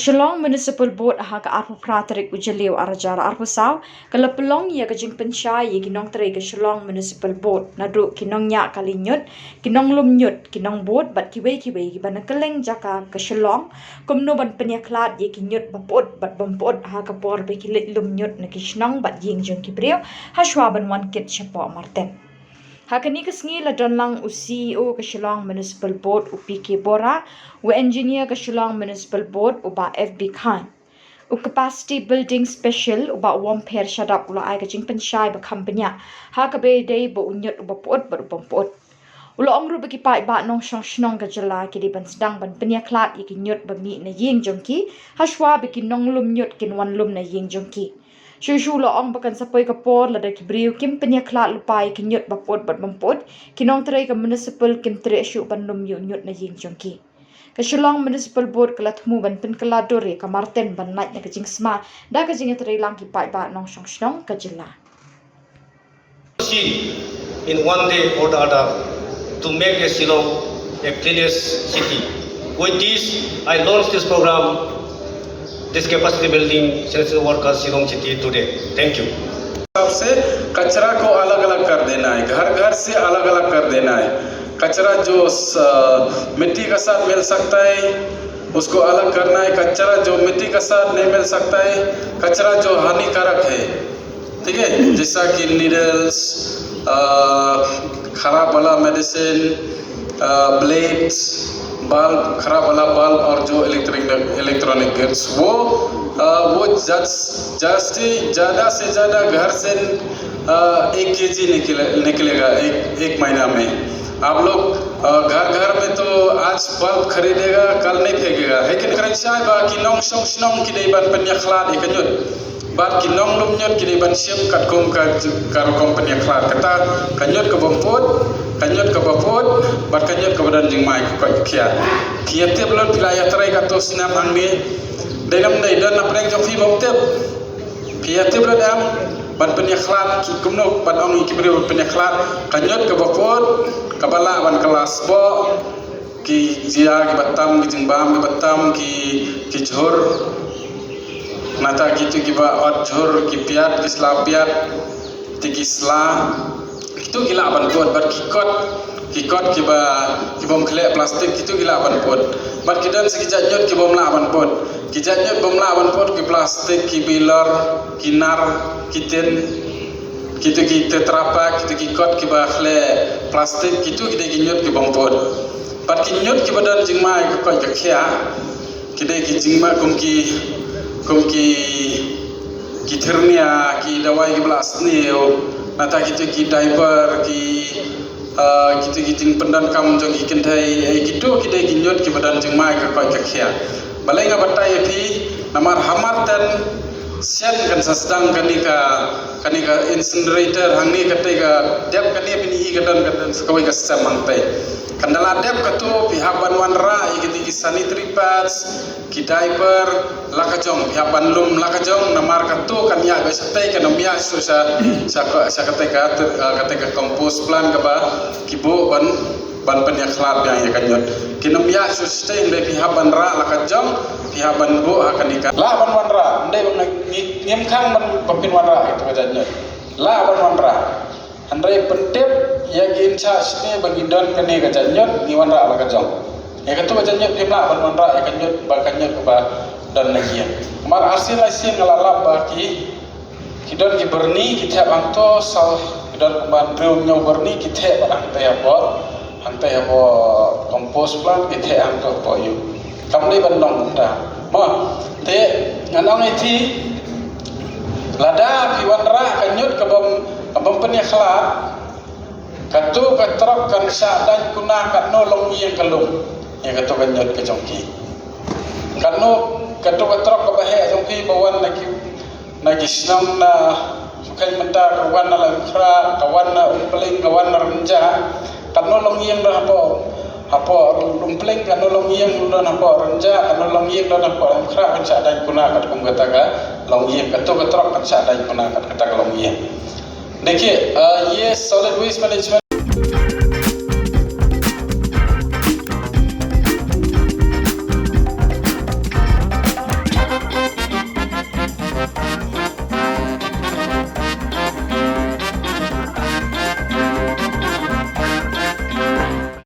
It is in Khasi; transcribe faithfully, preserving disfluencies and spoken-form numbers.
Shillong Municipal Board ha ka arphew phra tarik u Jylliew arhajar arphew saw ka la pynlong ïa ka jingpynshai ïa ki nongtrei ka Shillong Municipal Board, naduh ki nongñiah kali ñiut, ki nonglum ñiut, ki nongbud bad kiwei kiwei kiba na kylleng jaka ka Shillong, kumno ban pynïakhlad ïa ki ñiut bapyut bad bym pyut ha ka por ba ki leit lum ñiut na ki shnong bad ïing jong ki briew hashwa ban wan kit shapoh marten. Ha kane ka sngi la don lang u C E O ka Shillong Municipal Board u P K Bora, u engineer ka Shillong Municipal Board u Bah F B Khan. U Capacity Building Special u Bah Wompher Shadap u la ai ka jingpynshai ba kham bniah ha kaba ïadei bad u ñiut uba pyut bad u bym pyut. U la ong ruh ba ki paidbah nongshong shnong ka jylla ki dei ban sdang ban pynïakhlad ïa ki ñiut ba mih na ïing jong ki hashwa ba ki nonglum ñiut kin wan lum na ïing jong ki. Shuh shuh u la ong ba kan sa poi ka por lada ki briew kim pynïakhlad lypa ïa ki ñiut bapyut bad bym pyut, ki nongtrei ka municipal kim treh shuh ban lum ïa u ñiut na ïing jong ki. Ka Shillong Municipal Board ka la thmu ban pynkylla dur ïa ka marten ban lait na ka jingsma da ka jingïatreilang ki paidbah nongshong shnong ka jylla. See in one day or the other to make a Shillong a cleanest city. With this, I launch this program, this capacity building, sanitation workers Shillong City today. Thank you. हिसाब से कचरा को अलग अलग कर देना है, घर घर से अलग अलग कर देना है। कचरा जो स- मिट्टी का साथ मिल सकता है, उसको अलग करना है। कचरा जो मिट्टी का साथ नहीं मिल सकता है, कचरा जो हानिकारक है, ठीक है, जैसा कि नीडल्स, खराब वाला मेडिसिन, ब्लेड्स, बल्ब, खराब वाला बल्ब और जो इलेक्ट्रिक इलेक्ट्रॉनिक गुड्स, वो अ, वो जस- जैसे ज़्यादा से ज़्यादा घर से अ, एक केजी निकले, निकलेगा एक एक महीना में। आप लोग अ, घर घर में तो आज बल्ब खरीदेगा, कल नहीं फेंकेगा, लेकिन करंट चाहे बा कि नौंग शौंग शनौंग की दे बन पन्या खलाद एक न्यूट। Bad ki nonglum ñiut ki dei ban shim katkum ka, ka rukom pynïakhlad. Kata ka ñiut kaba pyut, ka ñiut kaba pyut, bad ka ñiut kaba don jingmai ka koit ka khiah. Phi ïa tip lut phi la ïatrei katto snem hangne. Dei nam dei don na pdeng jong phi bym tip. Phi ïa tip lut em ban pynïakhlad ki kumno ban ong ïa ki briew ban pynïakhlad. Ka ñiut kaba pyut kaba lah ban kylla sboh. Ki jia kiba tam, ki jingbam kiba tam, ki ki jhur. Nata kitu kiba ot jhur, ki piat, ki sla piat, ti ki sla. Kitu ki lah ban pyut bad ki kot, ki kot kiba kibym khleh plastik kitu ki lah ban pyut. Bad ki don sa ki jait ñiut kibym lah ban pyut. Ki jait ñiut bym lah ban pyut ki plastik, ki bilor, ki nar, ki tin. Kitu ki tetra pak, kitu ki kot kiba khleh plastik, kitu ki dei ki ñiut kibym pyut. Bad ki ñiut kiba don jingmai ka koit ka khiah. Ki dei ki jingmai kum ki kum ki ki thyrnia, ki dawai kiba la sniew, nata kitu ki diaper, ki kitu ki jingpyndonkam jong ki kynthei, kitu ki dei ki ñiut kiba don jingmai ka koit ka khiah. Balei nga batai ïa phi, namar ha marten shen kan sa sdang kane ka kane ka incinerator hangne, kata ka dep kane phin i ka don ka don sa kawei ka sem hangtai. Kan da la dep katu phi hap ban wanrah ïa kine ki sanitary pads, ki diaper, la ka jong phi hap ban lum la ka jong, namar katu kan ïa ba shatei kan ym ïa shu sha sha kata ka kata ka compost plant kaba ki buh ban ban pynïakhlad biang ïa ka ñiut. Kin ym ïa shu shatei, hynrei phi hap ban rah la ka jong, phi hap ban buh ha kane ka. Lah ban wanrah, hynrei ban ngim khang ban phin wanrah ïa ka jait ñiut. Lah ban wanrah. Hynrei pyntip ïa ki incha shne ba ngi don kane ka jait ñiut ngi wanrah la ka jong. Ïa katu ka jait ñiut phim lah ban wanrah ïa ka ñiut ba ka ñiut ba don na ïing. Mar arsien laisien nga la lap ba ki Ki don ki byrni ki thep hangto saw, ki don kumba hynriew hynñiew byrni ki thep bad hangtei hapoh, hangtei hapoh compost plant ki thep hangto hapoh ïew. Kam dei ban long kumta. Mo, te ngan ong ïa phi, lada phi wanrah ka ñiut kabym, kabym pynïakhlad, katu ka trok kan shah daiñ kuna katno longïing ka lum ïa katu ka ñiut ka jong ki. Katno, katu ka trok kaba heh jong ki ba wan na ki Na ki shnong na Sukhei mynta ka wan na Lamkhra, ka wan na Umpling, ka wan na Rynjah. Katno longïing don hapoh, hapoh Umpling, katno longïing don hapoh Rynjah, katno longïing don hapoh Lamkhra, kan shah daiñ kuna katkum kata ka longïing, kato ka trok kan shah daiñ kuna kat kata ka longïing. Dei ki, ah, ye solid waste management.